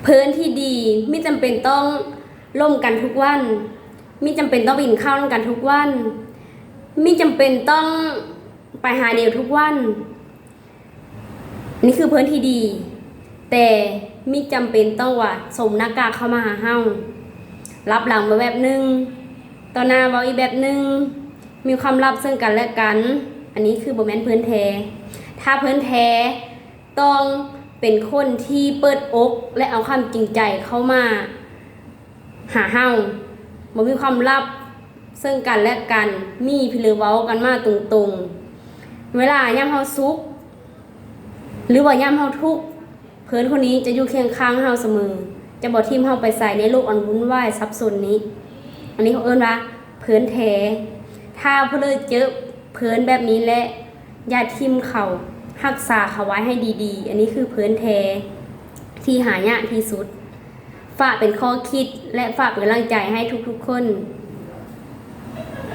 ເພື່ອນທີ່ດີ ມີຈຳເປັນຕ້ອງລົມກັນທຸກວັນ, ມີຈຳເປັນຕ້ອງໄປກິນເຂົ້ານຳກັນທຸກວັນ, ມີຈຳເປັນຕ້ອງໄປຫາແນວທຸກວັນ. ນີ້ຄືເພື່ອນທີ່ດີ, ແຕ່ມີຈຳເປັນຕ້ອງວ່າສົມໜ້າກາກເຂົ້າມາຫາເຮົາ, ລັບຫຼັງມາແບບໜຶ່ງ, ຕໍ່ໜ້າເວົ້າອີກແບບໜຶ່ງ, ມີຄວາມລັບເຊິ່ງກັນແລະກັນ. ອັນນີ້ຄືບໍ່ແມ່ນເພື່ອນແທ້. ຖ້າເພື່ອນແທ້ ຕ້ອງເປັນຄົນທີ່ເປີດອົກ ແລະ ເອົາຄວາມຈິງໃຈເຂົ້າມາຫາເຮົາ, ບໍ່ມີຄວາມລັບເຊິ່ງກັນແລະກັນ, ມີພີເລີເວົ້າກັນມາຕົງໆ. ເວລາຍາມເຮົາສຸກ ຫຼືວ່າຍາມເຮົາທຸກ, ເພື່ອນຄົນນີ້ຈະຢູ່ຄຽງຂ້າງເຮົາສະເໝີ, ຈະບໍ່ຖິ້ມເຮົາໄປໃສໃນໂລກອັນວຸ່ນວາຍສັບສົນນີ້. ອັນນີ້ເຂົາເອີ້ນວ່າເພື່ອນແທ້. ຖ້າຜູ້ໃດເຈີເພື່ອນແບບນີ້ແລະ ຢ່າຖິ້ມເຂົາ, ຮັກສາເຂົາໄວ້ໃຫ້ດີໆ. ອັນນີ້ຄືເພື່ອນແທ້ທີ່ຫາຍາກທີ່ສຸດ. ຝາກເປັນຂໍ້ຄິດ ແລະ ຝາກເປັນກຳລັງໃຈໃຫ້ທຸກໆຄົນ.